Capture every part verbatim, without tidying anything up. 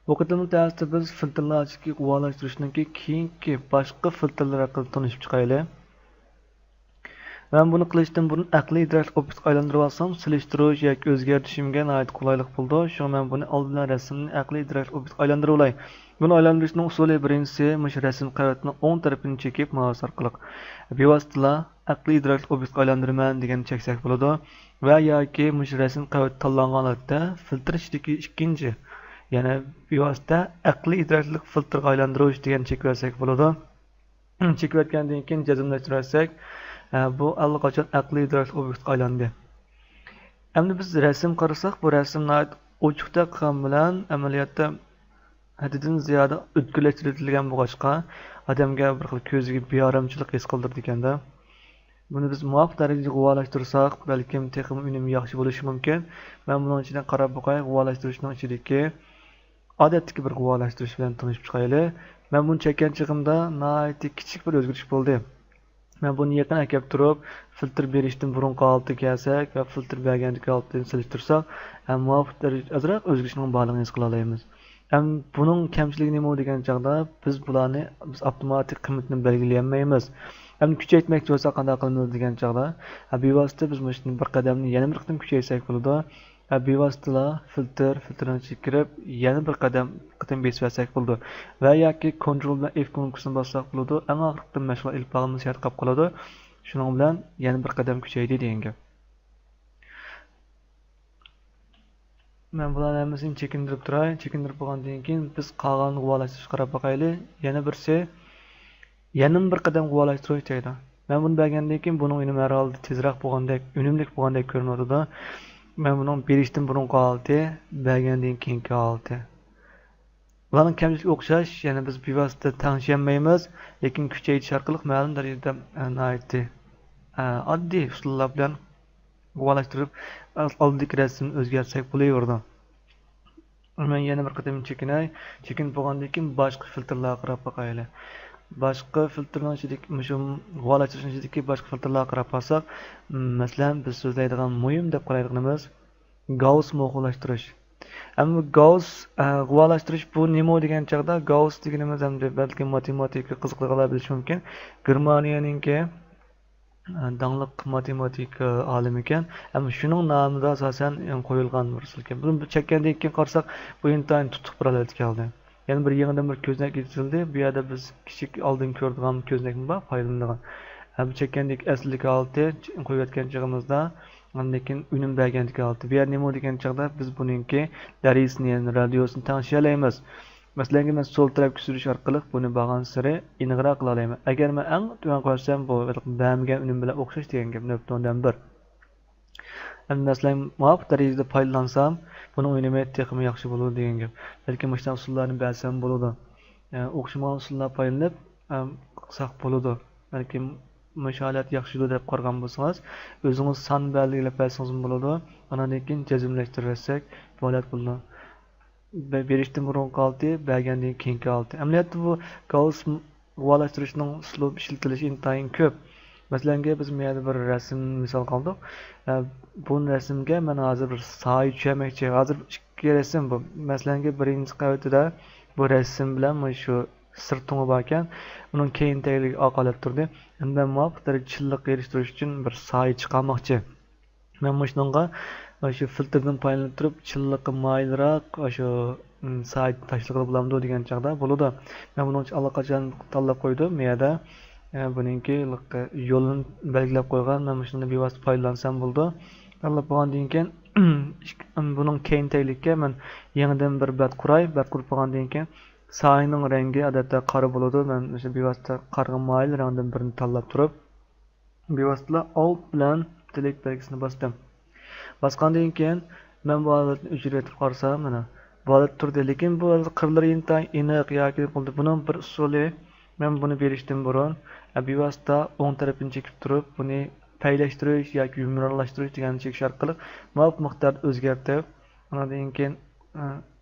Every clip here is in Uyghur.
بۇ قېتىملىق دەرستە بىىز فىلتىرلار ئىچىدىكى غۇۋالاشتۇرۇشنىڭكى كېيىنكى باشقا فىلتىرلىرى ھەققىدە تونۇشۇپ چىقايلى. مەن بۇنى قىلىشتىن بۇرۇن ئەقلىي ئىدراكلىق ئوبيېكتقا ئايلاندۇرۇۋالسام، سېلىشتۇرۇش ياكى ئۆزگەرتىشىمگە ناھايىتى قولايلىق بولىدۇ. شۇڭا مەن بۇنى ئالدى بىلەن رەسىمنى ئەقلىي ئىدراكلىق ئوبيېكتقا ئايلاندۇرۇۋالاي. بۇنى ئايلاندۇرۇشنىڭ ئۇسۇلى بىرىنچىسى، مۇشۇ رەسىم قەۋىتىنىڭ ئوڭ تەرىپىنى چېكىپ مائۇس ئارقىلىق بىۋاسىتىلا ئەقلىي ئىدراكلىق ئوبيېكتقا ئايلاندۇرىمەن دېگەننى چەكسەك بولىدۇ. ۋە ياكى مۇشۇ رەسىم قەۋىتى تاللانغان ھالەتتە فىلتىر ئىچىدىكى ئىككىنچى، يەنى بىۋاسىتە ئەقلىي ئىدراكلىق فىلتىرغا ئايلاندۇرۇش دېگەننى چېكىۋەتسەك بولىدۇ. چېكىۋەتكەندىن كېيىن جەزملەشتۈرۈۋەتسەك، ئە، بۇ ئاللىقاچان ئەقلىي ئىدراكلىق ئوبيېكتقا ئايلاندى. ئەمدى بىز رەسىم قارىساق، بۇ رەسىم ناھايىتى ئوچۇقتەك قىلغان بىلەن ئەمەلىيەتتە ھەددىدىن زىيادە ئۆتكۈرلەشتۈرۈلگەن بولغاچقا، ئادەمگە بىر خىل كۆزىگە بىئارامچىلىق ھېس قىلدۇرىدىكەن-دە. بۇنى بىز مۇۋاپىق دەرىجىدە غۇۋالاشتۇرساق، بەلكىم تېخىمۇ ئۈنۈمى ياخشى بولۇشى مۇمكىن. مەن بۇنىڭ ئىچىدىن قاراپ باقاي، غۇۋالاشتۇرۇشنىڭ ئىچىدىكى ئادەتتىكى بىر غۇۋالاشتۇرۇش بىلەن تونۇشۇپ چىقايلى. مەن بۇنى چەككەن چېغىمدا ناھايىتى كىچىك بىر ئۆزگىرىش بولدى. مەن بۇنى يېقىن ئەكەپ تۇرۇپ، فىلتىر بېرىشتىن بۇرۇنقى ھالىتىگە كەلسەك ۋە فىلتىر بەرگەندىكى ھالىتىنى سېلىشتۇرساق، ھەم مۇۋاپىق دەرىجىدە ئازراق ئۆزگىرىشنىڭ بارلىقىنى ھېس قىلالايمىز. ھەم بۇنىڭ كەمچىلىكى نېمە دېگەن چاغدا، بىز بۇلارنى، بىز ئاپتوماتىك قىممىتىنى بەلگىلىيەلمەيمىز. ئەمدى كۈچەيتمەكچى بولساق قانداق قىلىمىز دېگەن چاغدا، ھە، بىۋاسىتە بىز مۇشۇنى بىر قەدەمنى يەنە بىر قېتىم كۈچەيتسەك بولىدۇ. ھە، بىۋاسىتىلا فىلتىر، فىلتىرنىڭ ئىچىگە كىرىپ، يەنە بىر قەدەم، قېتىم بېسىۋەتسەك بولىدۇ. ۋە ياكى كونترول بىلەن ئېف كۇنۇپكىسىنى باسساق بولىدۇ. ئەڭ ئاخىرقى قېتىم مەشغۇل ئېلىپ بارغىنىمىز شەرت قاپ قالىدۇ. شۇنىڭ بىلەن يەنە بىر قەدەم كۈچەيدى دېگەن گەپ. مەن بۇلارنىڭ ھەممىسىنى چېكىندۈرۈپ تۇراي. چېكىندۈرۈپ بولغاندىن كېيىن، بىز قالغان غۇۋالاشتۇرۇشقا قاراپ باقايلى. يەنە بىرسى، يەنىمۇ بىر قەدەم غۇۋالاشتۇرۇش دەيدۇ. مەن بۇنى بەرگەندىن كېيىن، بۇنىڭ ئۈنۈمى ھەر ھالدا تېزرەك بولغاندەك، ئۈنۈملۈك بولغاندەك كۆرۈنۈۋاتىدۇ. مەن بۇنىڭ بېرىشتىن بۇرۇنقى ھالىتى، بەرگەندىن كېيىنكى ھالىتى. بۇلارنىڭ كەمچىلىكى ئوخشاش، يەنى بىز بىۋاسىتە تەڭشىيەلمەيمىز، لېكىن كۈچەيتىش ئارقىلىق مەلۇم دەرىجىدە، ئە، ناھايىتى، ئە، ئاددىي ئۇسۇللار بىلەن غۇۋالاشتۇرۇپ، ئالدىدىكى رەسىمنى ئۆزگەرتسەك بولۇۋېرىدۇ. مەن يەنە بىر قېتىم چېكىنەي. چېكىنىپ بولغاندىن كېيىن باشقا فىلتىرلارغا قاراپ باقايلى. باشقا فىلتىرنىڭ ئىچىدىكى، مۇشۇ غۇۋالاشتۇرۇشنىڭ ئىچىدىكى باشقا فىلتىرلارغا قاراپ قالساق، مەسىلەن، بىز سۆزلەيدىغان مۇھىم دەپ قارايدىغىنىمىز گاۋس موخىلاشتۇرۇش. ئەمما گاۋس، ئە، غۇۋالاشتۇرۇش بۇ نېمە دېگەن چاغدا، گاۋس دېگىنىمىز ئەمدى بەلكىم ماتېماتىكا قىزىقىدىغانلار بىلىشى مۇمكىن. گېرمانىيەنىڭكى، ئە، داڭلىق ماتېماتىكا ئالىمى ئىكەن. ئەمما شۇنىڭ نامىدا ئاساسەن قويۇلغان بىر ئۇسۇل ئىكەن. بۇنى بىر چەككەندىن كېيىن قارىساق، بۇ ئىنتايىن تۇتۇق بىر ھالەتكە كەلدى. يەنە بىر يېڭىدىن بىر كۆزنەك يېتىلدى. بۇ يەردە بىز كىچىك ئالدىن كۆرىدىغان كۆزنەكمۇ بار، پايدىلىنىدىغان. ھەم چەككەندىكى ئەسلىدىكى ھالىتى، قويۇۋەتكەن چېغىمىزدا، ئاندىن كېيىن ئۈنۈم بەرگەندىكى ھالىتى. بۇ يەردە نېمە دېگەن چاغدا بىز بۇنىڭكى دەرىجىسىنى، يەنى رادىيۇسىنى تەڭشىيەلەيمىز. مەسىلەن، مەن سول تەرەپكە سۈرۈش ئارقىلىق بۇنى بارغانسېرى ئېنىقراق قىلالايمەن. ئەگەر مەن ئەڭ تۆۋەن قويسام، بۇ بەرمىگەن ئۈنۈم بىلەن ئوخشاش دېگەن گەپ، نۆۋەتتە ئوندىن بىر. ئەمدى مەسىلەن، مۇۋاپىق دەرىجىدە پايدىلانسام، بۇنىڭ ئۈنۈمى تېخىمۇ ياخشى بولىدۇ دېگەن گەپ. بەلكىم مۇشۇنداق ئۇسۇللارنى بەرسەم بولىدۇ. ئە، ئوخشىمىغان ئۇسۇللار پايدىلىنىپ، ئەم، قىلساق بولىدۇ. بەلكىم مۇشۇ ھالەت ياخشىدۇ دەپ قارىغان بولسىڭىز، ئۆزىڭىز سان بەلگىلەپ بەرسىڭىزمۇ بولىدۇ. ئاناندىن كېيىن جەزملەشتۈرۈۋەتسەك، بۇ ھالەت بولىدۇ. بە-، بېرىشتىن بۇرۇنقى ھالىتى، بەرگەندىن كېيىنكى ھالىتى. ئەمەلىيەتتە بۇ گاۋس غۇۋالاشتۇرۇشنىڭ ئۇسلۇب ئىشلىتىلىشى ئىنتايىن كۆپ. مەسىلەنكى، بىز بۇ يەردە بىر رەسىم مىسالغا ئالدۇق. ئە، بۇ رەسىمگە مەن ھازىر بىر سايە چۈشەرمەكچى. ھازىر ئىككى رەسىم بۇ. مەسىلەنكى، بىرىنچى قەۋىتىدە بۇ رەسىم بىلەن مۇشۇ سىر تۇڭى باركەن، ئۇنىڭ كەينى تەگلىكى ئاق ھالەتتە تۇردى. ئەمدى مەن مۇۋاپىق دەرىجىدە چىللىق ئېرىشتۈرۈش ئۈچۈن بىر سايە چىقارماقچى. مەن مۇشۇنىڭغا شۇ فىلتىردىن پايدىلىنىپ تۇرۇپ، چىللىقى مايىلراق شۇ، ئىم، سايە تاشلىغىلى بولامدۇ دېگەن چاغدا بولىدۇ. مەن بۇنىڭ ئۈچۈن ئاللىقاچان تاللاپ قويدۇم. بۇ يەردە، ئە، بۇنىڭكى يولىنى بەلگىلەپ قويغان. مەن مۇشۇنى بىۋاسىتە پايدىلانسام بولىدۇ. تاللاپ بولغاندىن كېيىن، ئىككى-، بۇنىڭ كەينى تەگلىككە مەن يېڭىدىن بىر بەت قۇراي. بەت قۇرۇپ بولغاندىن كېيىن، سايىنىڭ رەڭگى ئادەتتە قارا بولىدۇ. مەن مۇشۇ بىۋاسىتە قارىغا مايىل رەڭدىن بىرنى تاللاپ تۇرۇپ، بىۋاسىتىلا ئالت بىلەن تىلىك بەلگىسىنى باستىم. باسقاندىن كېيىن، مەن بۇ ھالەتنى ئۆچۈرۈۋېتىپ قارىسام، مانا، بۇ ھالەت تۇردى. لېكىن بۇ ھالەت قىرلىرى ئىنتايىن ئېنىق ياكى بولدى. بۇنىڭ بىر ئۇسۇلى، مەن بۇنى بېرىشتىن بۇرۇن، ئە، بىۋاسىتە ئوڭ تەرىپىنى چېكىپ تۇرۇپ، بۇنى پەيلەشتۈرۈش ياكى يۇمرانلاشتۇرۇش دېگەننى چېكىش ئارقىلىق مۇۋاپىق مىقداردا ئۆزگەرتىپ، ئاندىن كېيىن، ئە،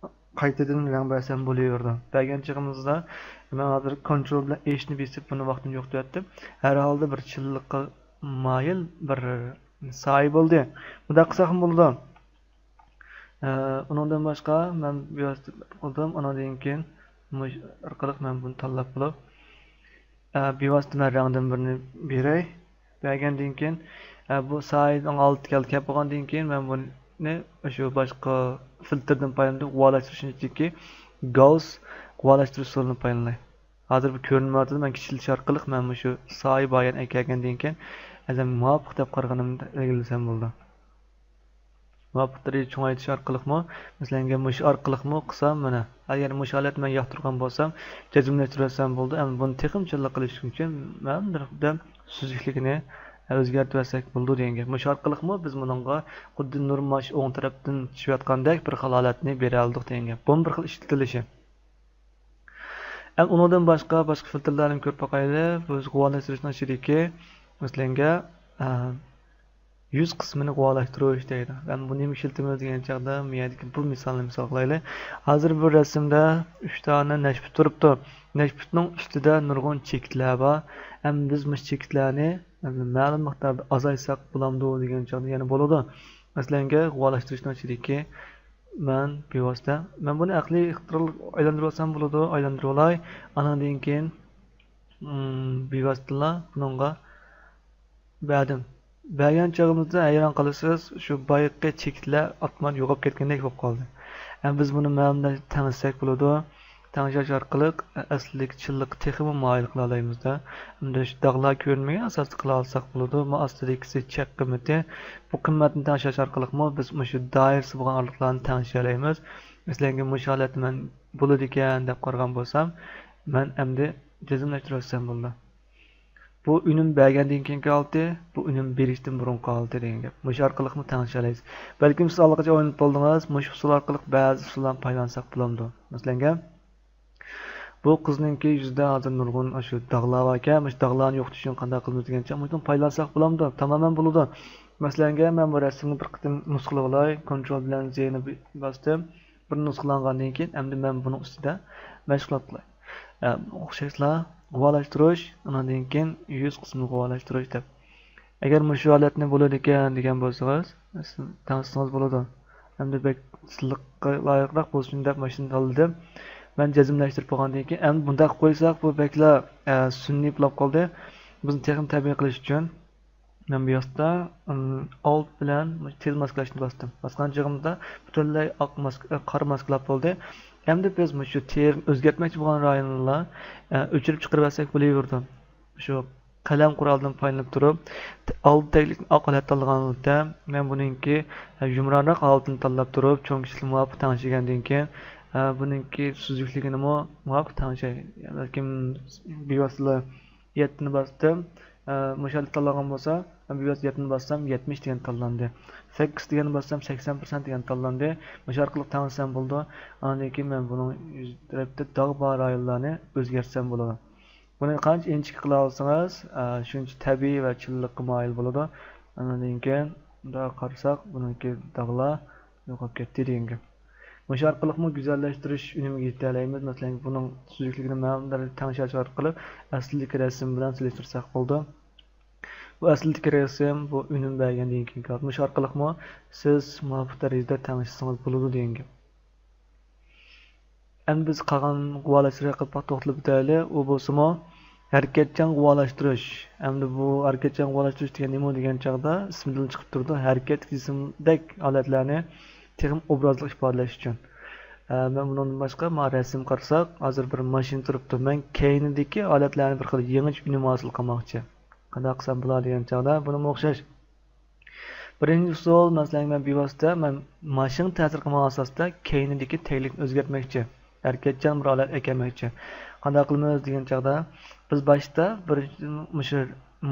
قايتىدىن رەڭ بەرسەم بولۇۋېرىدۇ. بەرگەن چېغىمىزدا مەن ھازىر كونترول بىلەن ئېچنى بېسىپ بۇنى ۋاقتىنى يوقىتىۋەتتىم. ھەر ھالدا بىر چىللىققا مايىل بىر سايە بولدى. مۇنداق قىلساقمۇ بولىدۇ. ئۇنىڭدىن باشقا مەن بىۋاسىتە قىلدىم. ئۇنىڭدىن كېيىن مۇش ئارقىلىق مەن بۇنى تاللاپ بولۇپ، بىۋاسىتە مەن رەڭدىن بىرنى بېرەي. بەرگەندىن كېيىن، بۇ سايىنىڭ ئالدىغا كەلدى. كەپ بولغاندىن كېيىن مەن بۇنى شۇ باشقا فىلتىردىن پايدىلىنىپ، غۇۋالاشتۇرۇشنىڭ ئىچىدىكى گاۋس غۇۋالاشتۇرۇش ئۇسۇلىنى پايدىلىناي. ھازىر بۇ كۆرۈنمەيۋاتىدۇ، مەن كىچىكلىتىش ئارقىلىق مەن مۇشۇ سايە بار يەرنى ئەكەلگەندىن كېيىن ئەزەم مۇۋاپىق دەپ قارىغىنىمنى بەلگىلىسەم بولىدۇ. مۇۋاپىق دەرىجىدە چوڭايتىش ئارقىلىقمۇ، مەسىلەن، مۇشۇ ئارقىلىقمۇ قىلسام، مانا، ئەگەر مۇشۇ ھالەتنى مەن ياقتۇرغان بولسام، جەزملەشتۈرۈۋەتسەم بولىدۇ. ئەمما بۇنى تېخىمۇ چىللىق قىلىش ئۈچۈن مەلۇم بىر سۈزۈكلۈكىنى ئۆزگەرتىۋەتسەك بولىدۇ دېگەن گەپ. مۇشۇ ئارقىلىقمۇ بىز بۇنىڭغا خۇددى نۇر ماش ئوڭ تەرەپتىن چۈشۈۋاتقاندەك بىر خىل ھالەتنى بېرەلىدۇق دېگەن گەپ. بۇمۇ بىر خىل ئىشلىتىلىشى. ئەمدى ئۇنىڭدىن باشقا، باشقا فىلتىرلارنى كۆرۈپ باقايلى. بۇ غۇۋالاشتۇرۇشنىڭ ئىچىدىكى، مەسىلەنگە، ئە، يۈز قىسمىنى غۇۋالاشتۇرۇش دەيدۇ. ئەمدى بۇنى نېمە ئىشلىتىمىز دېگەن چاغدا، بۇ يەردىكى بۇ مىسالنى مىسال قىلايلى. ھازىر بۇ رەسىمدە ئۈچ دانە نەشپۈت تۇرۇپتۇ. نەشپۈتنىڭ ئۈستىدە نۇرغۇن چېكىتلەر بار. ئەمدى بىز مۇشۇ چېكىتلەرنى مەلۇم مىقداردا ئازايتساق بولامدۇ دېگەن چاغدا يەنە بولىدۇ. مەسىلەنگە، غۇۋالاشتۇرۇشنىڭ ئىچىدىكى مەن بىۋاسىتە. مەن بۇنى ئەقلىي ئىختىيارلىق ئايلاندۇرۇۋالسام بولىدۇ، ئايلاندۇرۇۋالاي. ئانىڭدىن كېيىن، مم، بىۋاسىتىلا بۇنىڭغا بەردىم. بەرگەن چېغىمىزدا ھەيران قالىسىز، شۇ بايىقى چېكىتلەر ئاپتومات يوقاپ كەتكەندەك بولۇپ قالدى. ئەمدى بىز بۇنى مەلۇم تەڭشىسەك بولىدۇ. تەڭشەش ئارقىلىق ئەسلىدىكى چىللىققا تېخىمۇ مايىل قىلالايمىز-دە. ئەمدى شۇ داغلار كۆرۈنمىگەن ئاساستا قىلالىساق بولىدۇ. بۇ ئاستىدىكىسى چەك قىممىتى. بۇ قىممەتنى تەڭشەش ئارقىلىقمۇ بىز مۇشۇ دائىرىسى بولغان ئارىلىقلارنى تەڭشىيەلەيمىز. مەسىلەنكى، مۇشۇ ھالەتتە مەن بولىدىكەن دەپ قارىغان بولسام، مەن ئەمدى جەزملەشتۈرۈۋەتسەم بولىدۇ. بۇ ئۈنۈم بەرگەندىن كېيىنكى ھالىتى، بۇ ئۈنۈم بېرىشتىن بۇرۇنقى ھالىتى دېگەن گەپ. مۇشۇ ئارقىلىقمۇ تەڭشىيەلەيسىز. بەلكىم سىز ئاللىقاچان ئويلىنىپ بولدىڭىز، مۇشۇ ئۇسۇل ئارقىلىق بەزى ئۇسۇللارنى پايدىلانساق بولامدۇ؟ مەسىلەنگە، بۇ قىزنىڭكى يۈزىدە ھازىر نۇرغۇن ئاشۇ داغلار باركەن، مۇشۇ داغلارنى يوقىتىش ئۈچۈن قانداق قىلىمىز دېگەنچە، مۇشۇنى پايدىلانساق بولامدۇ؟ تامامەن بولىدۇ. مەسىلەنگە، مەن بۇ رەسىمنى بىر قېتىم نۇسخىلىۋالاي، كونترول بىلەن زېنى باستىم. بىر نۇسخىلانغاندىن كېيىن، ئەمدى مەن بۇنىڭ ئۈستىدە مەشغۇلات قىلاي. ئە، ئوخشاشلا غۇۋالاشتۇرۇش، ئۇنىڭدىن كېيىن يۈز قىسمىنى غۇۋالاشتۇرۇش دەپ. ئەگەر مۇشۇ ھالەتنى بولىدىكەن دېگەن بولسىڭىز، تەڭشىسىڭىز بولىدۇ. ئەمدى بەك سىلىققا لايىقراق بولسۇن دەپ ماشىنا تاللىدىم. مەن جەزملەشتۈرۈپ بولغاندىن كېيىن، ئەمدى بۇنداق قويساق، بۇ بەكلا، ئە، سۈنئىي بولاپ قالدى. بىزنى تېخىمۇ تەبىئىي قىلىش ئۈچۈن، مەن بۇ ياقتا، ئىم، ئالت بىلەن مۇشۇ تېز ماسكىلاشنى باستىم. باسقان چېغىمدا پۈتۈنلەي ئاق ماسك-، ئە، قارا ماسكىلاپ بولدى. ئەمدى بىز مۇشۇ تېرىنى ئۆزگەرتمەكچى بولغان رايونلار، ئە، ئۆچۈرۈپ چىقىرىۋەتسەك بولۇۋېرىدۇ. شۇ قەلەم قورالىدىن پايدىلىنىپ تۇرۇپ، ئالدى تەگلىكنى ئاق ھالەتتە تاللىغان ھالەتتە، مەن بۇنىڭكى، ئە، يۇمرانراق ھالىتىنى تاللاپ تۇرۇپ، چوڭ كىچىكلىككە مۇۋاپىق تەڭشىگەندىن كېيىن، ئە، بۇنىڭكى سۈزۈكلۈكىنىمۇ مۇۋاپىق تەڭشەي. بەلكىم بىۋاسىتە يەتتىنى باستىم. ئە، مۇشۇ ھالەتتە تاللىغان بولسا، مەن بىۋاسىتە يەتتىنى باستام، يەتمىش دېگەن تاللاندى. سەككىز دېگەننى باستام، سەكسەن پىرسەنت دېگەن تاللاندى. مۇشۇ ئارقىلىق تەڭشىسەم بولىدۇ. ئاندىن كېيىن مەن بۇنىڭ يۈز تەرەپتە داغ بار رايونلارنى ئۆزگەرتسەم بولىدۇ. بۇنى قانچە ئىنچىكە قىلالىسىڭىز، ئە، شۇنچە تەبىئىي ۋە چىللىققا مايىل بولىدۇ. ئاندىن كېيىن مۇنداق قارىساق، بۇنىڭكى داغلار يوقاپ كەتتى دېگەن گەپ. مۇشۇ ئارقىلىقمۇ گۈزەللەشتۈرۈش ئۈنۈمىگە يېتەلەيمىز. مەسىلەن، بۇنىڭ سۈزۈكلۈكىنى مەلۇم دەرىجىدە تەڭشەش ئارقىلىق ئەسلىدىكى رەسىم بىلەن سېلىشتۇرساق بولىدۇ. بۇ ئەسلىدىكى رەسىم، بۇ ئۈنۈم بەرگەندىن كېيىنكى ھالەت. مۇشۇ ئارقىلىقمۇ سىز مۇۋاپىق دەرىجىدە تەڭشىسىڭىز بولىدۇ دېگەن گەپ. ئەمدى بىز قالغان غۇۋالاشلىرى ھەققىدە توختىلىپ ئۆتەيلى. ئۇ بولسىمۇ ھەرىكەتچان غۇۋالاشتۇرۇش. ئەمدى بۇ ھەرىكەتچان غۇۋالاشتۇرۇش دېگەن نېمە دېگەن چاغدا، ئىسمىدىن چىقىپ تۇرىدۇ، ھەرىكەتلىك جىسىمدەك ھالەتلەرنى تېخىمۇ ئوبرازلىق ئىپادىلەش ئۈچۈن. ئە، مەن بۇنىڭدىن باشقا، مانا رەسىم قارىساق، ھازىر بىر ماشىنا تۇرۇپتۇ. مەن كەينىدىكى ھالەتلەرنى بىر خىل يېڭىچە ئۈنۈم ھاسىل قىلماقچى. قانداق قىلسام بولار دېگەن چاغدا، بۇنىمۇ ئوخشاش. بىرىنچى ئۇسۇل، مەسىلەن، مەن بىۋاسىتە، مەن ماشىنىغا تەسىر قىلمىغان ئاساستا كەينىدىكى تەگلىكنى ئۆزگەرتمەكچى. ھەرىكەتچان بىر ھالەت ئەكەلمەكچى. قانداق قىلىمىز دېگەن چاغدا، بىز باشتا بىر مۇشۇ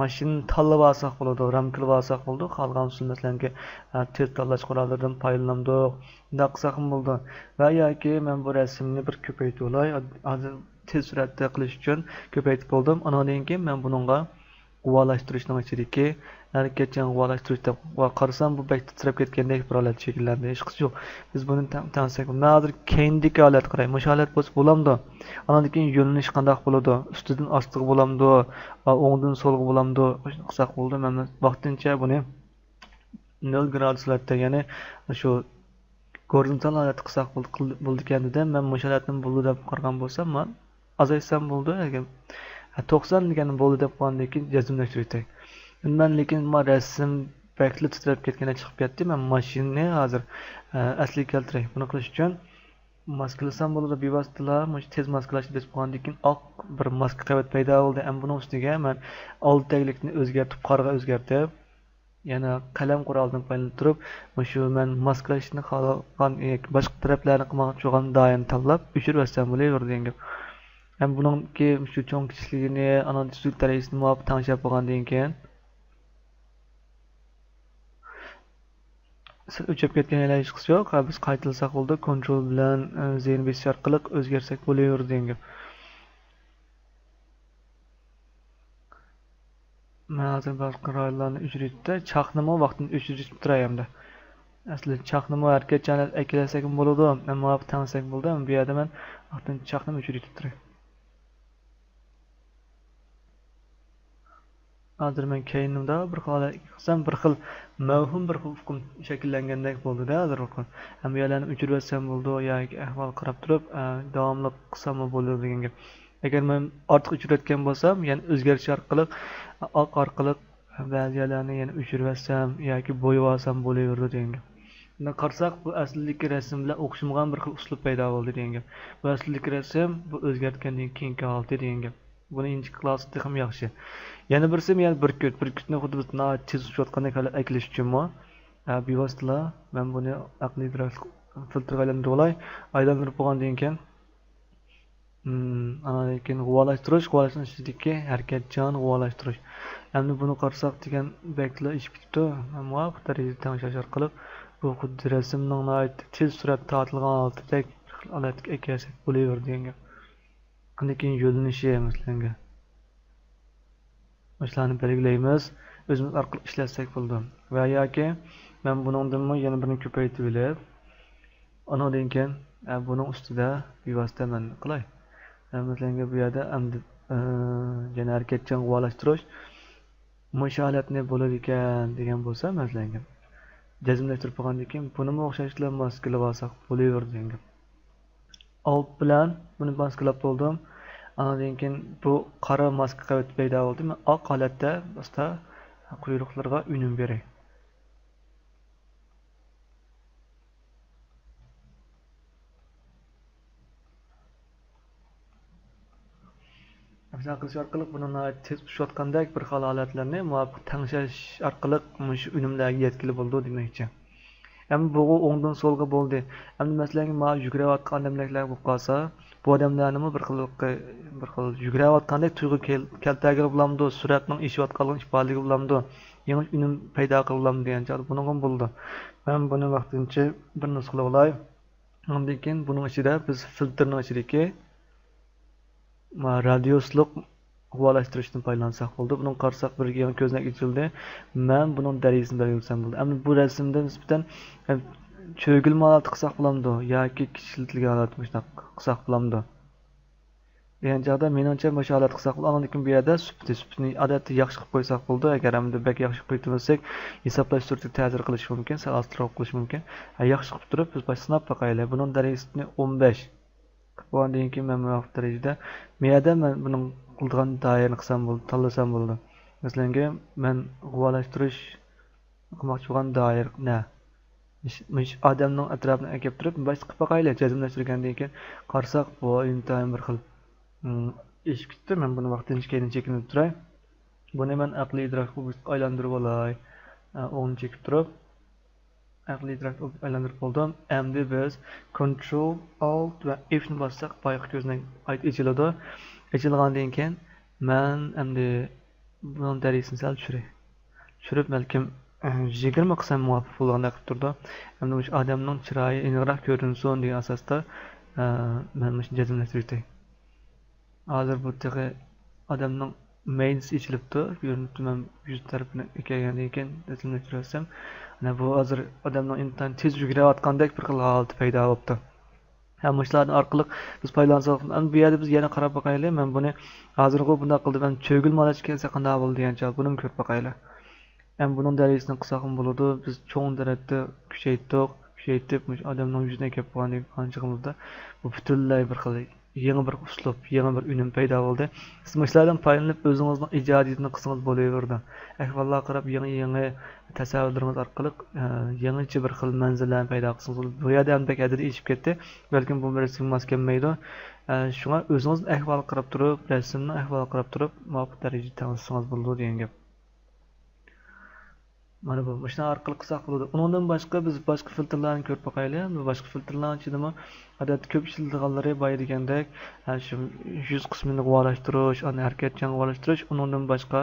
ماشىنىنى تاللىۋالساق بولىدۇ، رامكىلىۋالساق بولىدۇ. قالغان ئۇسۇل، مەسىلەنكى، ئە، تېز تاللاش قوراللىرىدىن پايدىلىنامدۇق. شۇنداق قىلساقمۇ بولىدۇ. ۋە ياكى مەن بۇ رەسىمنى بىر كۆپەيتىۋالاي. ھازىر تېز سۈرئەتتە قىلىش ئۈچۈن كۆپەيتىپ بولدۇم. ئانىڭدىن كېيىن مەن بۇنىڭغا غۇۋالاشتۇرۇشنىڭ ئىچىدىكى ھەرىكەتچان غۇۋالاشتۇرۇش دەپ قارىسام، بۇ بەك تىترەپ كەتكەندەك بىر ھالەت شەكىللەندى. ھېچقىسى يوق. بىز بۇنى تەڭ-، تەڭشىسەك، مەن ھازىر كەينىدىكى ھالەتكە قاراي. مۇشۇ ھالەت بولسا بولامدۇ؟ ئانىڭدىن كېيىن يۆنىلىش قانداق بولىدۇ؟ ئۈستىدىن ئاستىغا بولامدۇ؟ ئوڭدىن سولغا بولامدۇ؟ شۇنداق قىلساق بولىدۇ. مەن ۋاقتىنچە بۇنى نۆل گرادۇس ھالەتتە، يەنى شۇ گورىزونتال ھالەتتە قىلساق بولىدىكەن دېدىم. مەن مۇشۇ ھالەتنى بولىدۇ دەپ قارىغان بولسام، مانا ئازايتسام بولىدۇ. ئەگەر، ھە، توقسان دېگەن بولدى دەپ قويغاندىن كېيىن جەزملەشتۈرۈۋېتەي. ئەمدى مەن، لېكىن، ما رەسىم بەكلا تىترەپ كەتكەندەك چىقىپ كەتتى. مەن ماشىنىنى ھازىر، ئە، ئەسلىگە كەلتۈرەي. بۇنى قىلىش ئۈچۈن ماسكىلىسام بولىدۇ بىۋاسىتىلا. مۇشۇ تېز ماسكىلاشنى بېسىپ قويغاندىن كېيىن ئاق بىر ماسكا قەۋەت پەيدا بولدى. ئەمدى بۇنىڭ ئۈستىگە مەن ئالدى تەگلىكنى ئۆزگەرتىپ، قارىغا ئۆزگەرتىپ، يەنە قەلەم قورالىدىن پايدىلىنىپ تۇرۇپ، مۇشۇ مەن ماسكىلاشنى خالىغان ياكى باشقا تەرەپلەرنى قىلماقچى بولغان دائىرىنى تاللاپ، ئۆچۈرۈۋەتسەم بولۇۋېرىدۇ دېگەن گەپ. ھەم بۇنىڭكى مۇشۇ چوڭ كىچىكلىكىنى، ئانىڭ تۈزۈك دەرىجىسىنى مۇۋاپىق تەڭشەپ بولغاندىن كېيىن، سەل ئۆچۈپ كەتكەن يەرلەر ھېچقىسى يوق. ھە، بىز قايتىلىساق بولىدۇ. كونترول بىلەن، ئە، زېنى بېسىش ئارقىلىق ئۆزگەرتسەك بولۇۋېرىدۇ دېگەن گەپ. مەن ھازىر باشقا رايونلارنى ئۆچۈرۈۋېتىپتۇ. چاقنىمۇ ۋاقتىنى ئۆچۈرۈۋېتىپ تۇراي ئەمدى. ئەسلى چاقنىمۇ ھەرىكەتچانلىق ئەكىلسەكمۇ بولىدۇ. مەن مۇۋاپىق تەڭشىسەك بولىدۇ. ئەمما بۇ يەردە مەن ۋاقتىنى، چاقنىمۇ ئۆچۈرۈۋېتىپ تۇراي. ھازىر مەن كەينىمدە بىر خىل قىلسام، بىر خىل مەۋھۇم بىر خىل ئۇقۇم شەكىللەنگەندەك بولدى-دە ھازىر بۇ خىل. ھەم بۇ يەرلەرنى ئۆچۈرۈۋەتسەم بولىدۇ ياكى ئەھۋال قاراپ تۇرۇپ، ئە، داۋاملىق قىلساممۇ بولىدۇ دېگەن گەپ. ئەگەر مەن ئارتۇق ئۆچۈرۈۋەتكەن بولسام، يەنە ئۆزگەرتىش ئارقىلىق، ئاق ئارقىلىق بەزى يەرلەرنى يەنە ئۆچۈرۈۋەتسەم ياكى بويىۋالسام بولۇۋېرىدۇ دېگەن گەپ. بۇنداق قارىساق، بۇ ئەسلىدىكى رەسىم بىلەن ئوخشىمىغان بىر خىل ئۇسلۇب پەيدا بولدى دېگەن گەپ. بۇ ئەسلىدىكى رەسىم، بۇ ئۆزگەرتكەندىن كېيىنكى ھالىتى دېگەن گەپ. بۇنى ئىنچىكە قىلالىسا تېخىمۇ ياخشى. يەنە بىرسى، يەنە بۈركۈت. بۈركۈتنى خۇددى بىز ناھايىتى تېز ئۇچۇۋاتقاندەك ھالەت ئەكېلىش ئۈچۈنمۇ، ھە، بىۋاسىتىلا مەن بۇنى ئەقلىي ئىدراك فىلتىرغا ئايلاندۇرۇۋالاي. ئايلاندۇرۇپ بولغاندىن كېيىن، ئاندىن كېيىن غۇۋالاشتۇرۇش، غۇۋالاشنىڭ ئىچىدىكى ھەرىكەتچان غۇۋالاشتۇرۇش. ئەمدى بۇنى قارىساق دېگەن بەكلا ئېشىپ كېتىپتۇ. مۇۋاپىق دەرىجىدە تەڭشەش ئارقىلىق بۇ خۇددى رەسىمنىڭ ناھايىتى تېز سۈرئەتتە تارتىلغان ھالىتىدەك بىر خىل ھالەتكە ئەكەلسەك بولۇۋېرىدۇ دېگەن گەپ. ئاندىن كېيىن يۆنىلىشى، مەسىلەن، مۇشۇلارنى بەلگىلەيمىز. ئۆزىمىز ئارقىلىق ئىشلەتسەك بولىدۇ. ۋە ياكى مەن بۇنىڭدىنمۇ يەنە بىرنى كۆپەيتىۋېلىپ، ئانىڭدىن كېيىن، ئە، بۇنىڭ ئۈستىدە بىۋاسىتە مەن قىلاي. ئە، مەسىلەن، بۇ يەردە ئەمدى، ئە، يەنە ھەرىكەتچان غۇۋالاشتۇرۇش مۇشۇ ھالەتنى بولىدىكەن دېگەن بولسا، مەسىلەن، جەزملەشتۈرۈپ بولغاندىن كېيىن بۇنىمۇ ئوخشاشلا ماسكىلىۋالساق بولۇۋېرىدۇ دېگەن گەپ. ئالت بىلەن بۇنى ماسكىلاپ بولدۇم. ئاندىن كېيىن بۇ قارا ماسكا قەۋىتى پەيدا بولدى. مەن ئاق ھالەتتە ئاستا قۇيرۇقلىرىغا ئۈنۈم بېرەي. ئەمسە قىلىش ئارقىلىق بۇنىڭ ناھايىتى تېز ئۇچۇشۇۋاتقاندەك بىر خىل ھالەتلەرنى مۇۋاپىق تەڭشەش ئارقىلىق مۇشۇ ئۈنۈملەرگە يەتكىلى بولىدۇ دېمەكچى. ئەمما بۇغۇ ئوڭدىن سولغا بولدى. ئەمدى مەسىلەن، مانا يۈگۈرۈۋاتقان ئادەملەرلەر بولۇپ قالسا، بۇ ئادەملەرنىمۇ بىر خىل، بىر خىل يۈگۈرۈۋاتقاندەك تۇيغۇ كەل-، كەلتۈرگىلى بولامدۇ؟ سۈرئەتنىڭ ئېشىۋاتقانلىقىنى ئىپادىلىگىلى بولامدۇ؟ يېڭى ئۈنۈم پەيدا قىلغىلى بولامدۇ دېگەن چاغدا بۇنىڭغىمۇ بولىدۇ. مەن بۇنى ۋاقتىنچە بىر نۇسخىلىۋالاي. ئاندىن كېيىن بۇنىڭ ئىچىدە بىز فىلتىرنىڭ ئىچىدىكى ما رادىيۇسلۇق غۇۋالاشتۇرۇشتىن پايدىلانساق بولىدۇ. بۇنىڭغا قارىساق، بىر يېڭى كۆزنەك ئېچىلدى. مەن بۇنىڭ دەرىجىسىنى بەلگىلىسەم بولىدۇ. ئەمدى بۇ رەسىمدە نىسبەتەن، ئە، چۆگىلىمە ھالەتتە قىلساق بولامدۇ ياكى كىچىكلىتىلگەن ھالەتتە مۇشۇنداق قىلساق بولامدۇ؟ دېگەن چاغدا، مېنىڭچە، مۇشۇ ھالەتتە قىلساق بولىدۇ. ئاندىن كېيىن بۇ يەردە سۈپىتى، سۈپىتىنى ئادەتتە ياخشى قىلىپ قويساق بولىدۇ. ئەگەر ئەمدى بەك ياخشى قىلىپ قويۇۋەتسەك، ھېسابلاش سۈرئىتىگە تەسىر قىلىشى مۇمكىن، سەل ئاستىراق قىلىشى مۇمكىن. ھە، ياخشى قىلىپ تۇرۇپ، بىز باشتا سىناپ باقايلى. بۇنىڭ دەرىجىسىنى ئون بەش. بولغاندىن كېيىن مەن مۇۋاپىق دەرىجىدە، بۇ يەردە مەن بۇنىڭ قىلىدىغان دائىرىنى قىلسام بولىدۇ، تاللىسام بولىدۇ. مەسىلەنكى، مەن غۇۋالاشتۇرۇش قىلماقچى بولغان دائىرە نە؟ مۇش-، مۇشۇ ئادەمنىڭ ئەتراپىنى ئەكەپ تۇرۇپ، باشتا قىلىپ باقايلى، جەزملەشتۈرگەندىن كېيىن قارىساق، بۇ ئىنتايىن بىر خىل، ئىم، ئېشىپ كېتىپتۇ. مەن بۇنى ۋاقتىنچە كەينىگە چېكىندۈرۈپ تۇراي. بۇنى مەن ئەقلىي ئىدراك ئوبيېكتقا ئايلاندۇرۇپ ئالاي. ئە، ئوڭنى چېكىپ تۇرۇپ. ئەقلىي ئىدراك ئايلاندۇرۇپ بولدۇم. ئەمدى بىز كونترول، ئالت ۋە ئېفنى باسساق، بايىقى كۆزنەك ئايت ئېچىلىدۇ. ئېچىلغاندىن كېيىن مەن ئەمدى بۇنىڭ دەرىجىسىنى سەل چۈشۈرەي. چۈشۈرۈپ بەلكىم، ئە، يىگىرمە قىلسام مۇۋاپىق بولىدىغاندەك قىلىپ تۇرىدۇ. ئەمدى مۇشۇ ئادەمنىڭ چىرايى ئېنىقراق كۆرۈنسۇن دېگەن ئاساستا، ئە، مەن مۇشۇنى جەزملەشتۈرۈۋېتەي. ھازىر بۇ تېخى ئادەمنىڭ مەيدىسى ئېچىلىپتۇ، كۆرۈنۈپتۇ، مەن يۈز تەرىپىنى كەلگەندىن كېيىن رەسىملەشتۈرۈۋەتسەم، مانا بۇ ھازىر ئادەمنىڭ ئىنتايىن تېز يۈگۈرۈۋاتقاندەك بىر خىل ھالىتى پەيدا بوپتۇ. ھە، مۇشۇلاردىن ئارقىلىق بىز پايدىلانساق، ئەمدى بۇ يەردە بىز يەنە قاراپ باقايلى. مەن بۇنى ھازىرغۇ بۇنداق قىلدىم، ئەمدى چۆگىلىمە ھالەتكە كەلسە قانداق بولىدۇ دېگەنچە بۇنىمۇ كۆرۈپ باقايلى. ئەمدى بۇنىڭ دەرىجىسىنى قىلساقمۇ بولىدۇ. بىز چوڭ دەرىجىدە كۈچەيتتۇق. كۈچەيتىپ، مۇشۇ ئادەمنىڭ يۈزىنى ئەكەپ قويغاندىن كېيىن قانچە قىلىمىزدا، بۇ پۈتۈنلەي بىر خىل يېڭى بىر ئۇسلۇب، يېڭى بىر ئۈنۈم پەيدا بولدى. سىز مۇشۇلاردىن پايدىلىنىپ، ئۆزىڭىزنىڭ ئىجادىيىتىنى قىلسىڭىز بولۇۋېرىدۇ. ئەھۋاللارغا قاراپ، يېڭى، يېڭى تەسەۋۋۇرلىرىڭىز ئارقىلىق، ئە، يېڭىچە بىر خىل مەنزىللەرنى پەيدا قىلسىڭىز بولىدۇ. بۇ يەردە ھەم بەك ھەددىدىن ئېشىپ كەتتى، بەلكىم بۇ رەسىمگە ماس كەلمەيدۇ. ئە، شۇڭا ئۆزىڭىزنىڭ ئەھۋالىغا قاراپ تۇرۇپ، رەسىمنىڭ ئەھۋالىغا قاراپ تۇرۇپ، مۇۋاپىق دەرىجىدە تەڭشىسىڭىز بولىدۇ دېگەن گەپ. مانا بۇ، مۇشۇنى ئارقىلىق قىلساق بولىدۇ. ئۇنىڭدىن باشقا بىز باشقا فىلتىرلارنى كۆرۈپ باقايلى. بۇ باشقا فىلتىرلارنىڭ ئىچىدىمۇ ئادەتتە كۆپ ئىشلىتىدىغانلىرى بايا دېگەندەك، ھە، شۇ يۈز قىسمىنى غۇۋالاشتۇرۇش، ئاندىن ھەرىكەتچان غۇۋالاشتۇرۇش، ئۇنىڭدىن باشقا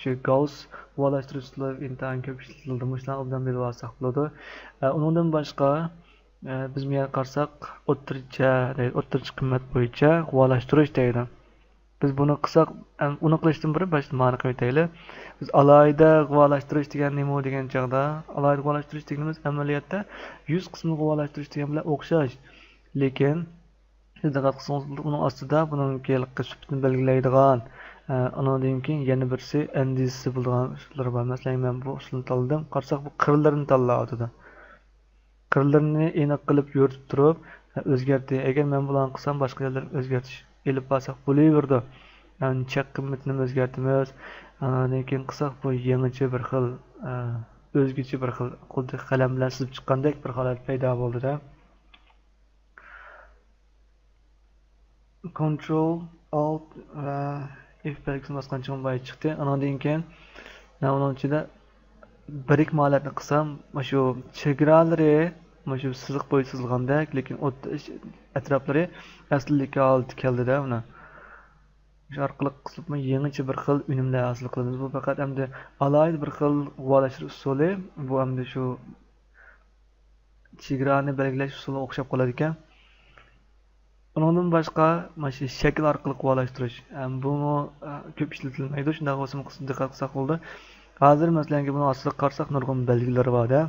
شۇ گاۋس غۇۋالاشتۇرۇش ئۇسۇلى ئىنتايىن كۆپ ئىشلىتىلىدۇ. مۇشۇلارنى ئوبدان بىلىۋالساق بولىدۇ. ئە، ئۇنىڭدىن باشقا، ئە، بىز بۇ يەرگە قارىساق، ئوتتۇرىچە دەيدۇ، ئوتتۇرىچە قىممەت بويىچە غۇۋالاشتۇرۇش دەيدۇ. بىز بۇنى قىلساق، ئەم، ئۇنى قىلىشتىن بۇرۇن باشتا مانا قىلىۋېتەيلى. بىز ئالاھىدە غۇۋالاشتۇرۇش دېگەن نېمە دېگەن چاغدا، ئالاھىدە غۇۋالاشتۇرۇش دېگىنىمىز ئەمەلىيەتتە يۈز قىسمىنى غۇۋالاشتۇرۇش دېگەن بىلەن ئوخشاش. لېكىن، سىز دىققەت قىلسىڭىز، ئۇنىڭ ئاستىدا بۇنىڭ ھېلىقى سۈپىتىنى بەلگىلەيدىغان، ئە، ئۇنىڭدىن كېيىن يەنە بىرسى ئەندىزىسى بولىدىغان ئۇسۇللىرى بار. مەسىلەن، مەن بۇ ئۇسۇلنى تاللىدىم. قارىساق، بۇ قىرلىرىنى تاللاۋاتىدۇ. قىرلىرىنى ئېنىق قىلىپ يورۇتۇپ تۇرۇپ، ئۆزگەرتتى. ئەگەر مەن بۇلارنى قىلسام، باشقا يەرلەرگە ئۆزگەرتىش ئېلىپ بارساق بولۇۋېرىدۇ. يەنى چەك قىممىتىنى ئۆزگەرتىمىز. ئاندىن كېيىن قىلساق، بۇ يېڭىچە بىر خىل، ئە، ئۆزگىچە بىر خىل، خۇددى قەلەم بىلەن سىزىپ چىققاندەك بىر ھالەت پەيدا بولدى-دە. كونترول، ئالت ۋە ئېف بەلگىسىنى باسقانچە بايا چىقتى. ئانىڭدىن كېيىن مەن ئۇنىڭ ئىچىدە بىرىكمە ھالەتنى قىلسام، مۇشۇ چېگرالىرى مۇشۇ سىزىق بويىچە سىزىلغاندەك، لېكىن ئوت-، ئەتراپلىرى ئەسلىدىكى ھالىتى كەلدى-دە مانا. شۇ ئارقىلىق قىلىپمۇ يېڭىچە بىر خىل ئۈنۈملەر ھاسىل قىلىمىز. بۇ پەقەت ئەمدى ئالاھىدە بىر خىل غۇۋالاشتۇرۇش ئۇسۇلى. بۇ ئەمدى شۇ چېگرانى بەلگىلەش ئۇسۇلىغا ئوخشاپ قالىدىكەن. ئۇنىڭدىن باشقا، مانا شۇ شەكىل ئارقىلىق غۇۋالاشتۇرۇش. ئەم، بۇمۇ، ئە، كۆپ ئىشلىتىلمەيدۇ. شۇنداق بولسىمۇ، قىسمىغا دىققەت قىلساق بولىدۇ. ھازىر، مەسىلەن، بۇنىڭ ئاستىغا قارىساق، نۇرغۇن بەلگىلىرى بار-دە.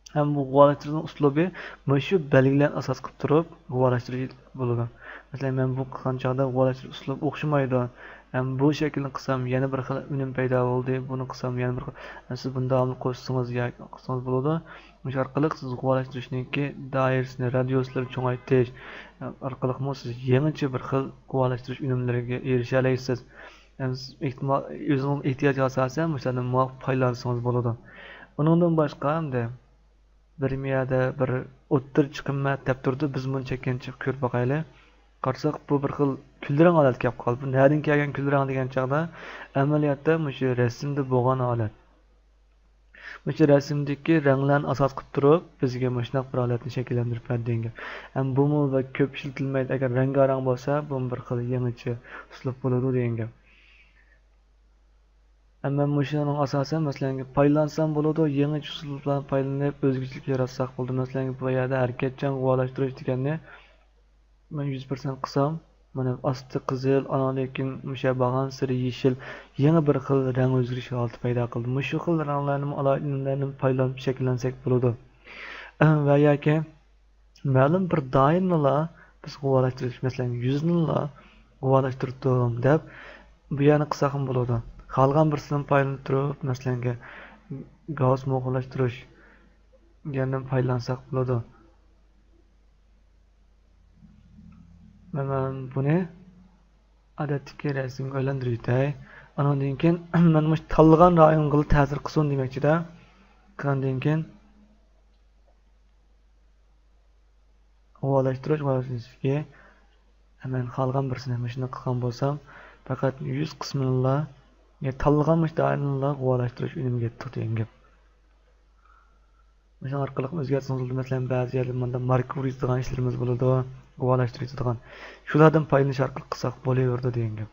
ھەم بۇ غۇۋالاشتۇرۇشنىڭ ئۇسلۇبى مۇشۇ بەلگىلەرنى ئاساس قىلىپ تۇرۇپ غۇۋالاشتۇرۇش بولىدۇ. مەسىلەن، مەن بۇ قىلغان چاغدا غۇۋالاشتۇرۇش ئۇسلۇبى ئوخشىمايدۇ. ھەم بۇ شەكىلنى قىلسام، يەنە بىر خىل ئۈنۈم پەيدا بولدى. بۇنى قىلسام، يەنە بىر خىل، سىز بۇنى داۋاملىق قوشسىڭىز ياكى قىلسىڭىز بولىدۇ. مۇشۇ ئارقىلىق سىز غۇۋالاشتۇرۇشنىڭكى دائىرىسىنى، رادىيۇسلىرىنى چوڭايتىش ئارقىلىقمۇ سىز يېڭىچە بىر خىل غۇۋالاشتۇرۇش ئۈنۈملىرىگە ئېرىشەلەيسىز. يەنى سىز ئېھتىمال، ئۆزىڭىز ئېھتىياجغا ئاساسەن مۇشۇلاردىن مۇۋاپىق پايدىلانسىڭىز بولىدۇ. ئۇنىڭدىن باشقا، ئەمدى بىر يەردە بىر ئوتتۇرىچە قىممەت دەپ تۇرىدۇ، بىز بۇنى چەككەنچە كۆرۈپ باقايلى. قارىساق، بۇ بىر خىل كۈلرەڭ ھالەتكە كەپ قالدى. بۇ نەدىن كەلگەن كۈلرەڭ دېگەن چاغدا، ئەمەلىيەتتە مۇشۇ رەسىمدە بولغان ھالەت. مۇشۇ رەسىمدىكى رەڭلەرنى ئاساس قىلىپ تۇرۇپ، بىزگە مۇشۇنداق بىر ھالەتنى شەكىللەندۈرۈپ بەردى دېگەن گەپ. ھەم بۇمۇ بەك كۆپ ئىشلىتىلمەيدۇ، ئەگەر رەڭگارەڭ بولسا، بۇمۇ بىر خىل يېڭىچە ئۇسلۇب بولىدۇ دېگەن گەپ. ھەم مەن مۇشۇنىڭ ئاساسەن، مەسىلەن، پايدىلانسام بولىدۇ، يېڭىچە ئۇسۇللارنى پايدىلىنىپ، ئۆزگىچىلىك ياراتساق بولىدۇ. مەسىلەن، بۇ يەردە ھەرىكەتچان غۇۋالاشتۇرۇش دېگەننى مەن يۈز پىرسەنت قىلسام، مانا ئاستى قىزىل، ئاناندىن كېيىن مۇشۇ بارغانسېرى يېشىل، يېڭى بىر خىل رەڭ ئۆزگىرىش ھالىتى پەيدا قىلدى. مۇشۇ خىل رەڭلەرنىمۇ ئالاھىدە ئۈنۈملەرنى پايدىلىنىپ شەكىللەنسەك بولىدۇ. ۋە ياكى مەلۇم بىر دائىرىنىلا بىز غۇۋالاشتۇرۇش، مەسىلەن، يۈزنىلا غۇۋالاشتۇردۇم دەپ، بۇ يەرنى قىلساقمۇ بولىدۇ. خالىغان بىرسىدىن پايدىلىنىپ تۇرۇپ، مەسىلەن، گاۋس موغۇلاشتۇرۇش دېگەندىن پايدىلانساق بولىدۇ. مەن بۇنى ئادەتتىكى رەسىمگە ئايلاندۇرۇۋېتەي. ئانىڭدىن كېيىن مەن مۇشۇ تاللىغان رايونغىلا تەسىر قىلسۇن دېمەكچىدە. ئاندىن كېيىن غۇۋالاشتۇرۇش، غۇۋالاشتۇرۇشتىكى مەن خالىغان بىرسىنى مۇشۇنداق قىلغان بولسام، پەقەت يۈز قىسمىنىلا، يا تاللىغان مۇشۇ دائىرىنىلا غۇۋالاشتۇرۇش ئۈنۈمىگە يەتتۇق دېگەن گەپ. مۇشۇ ئارقىلىق ئۆزگەرتسىڭىز بولىدۇ. مەسىلەن، بەزى يەردە مۇنداق ماركا ئۇرۇۋېتىدىغان ئىشلىرىمىز بولىدۇ، غۇۋالاشتۇرۇۋېتىدىغان. شۇلاردىن پايدىلىنىش ئارقىلىق قىلساق بولۇۋېرىدۇ دېگەن گەپ.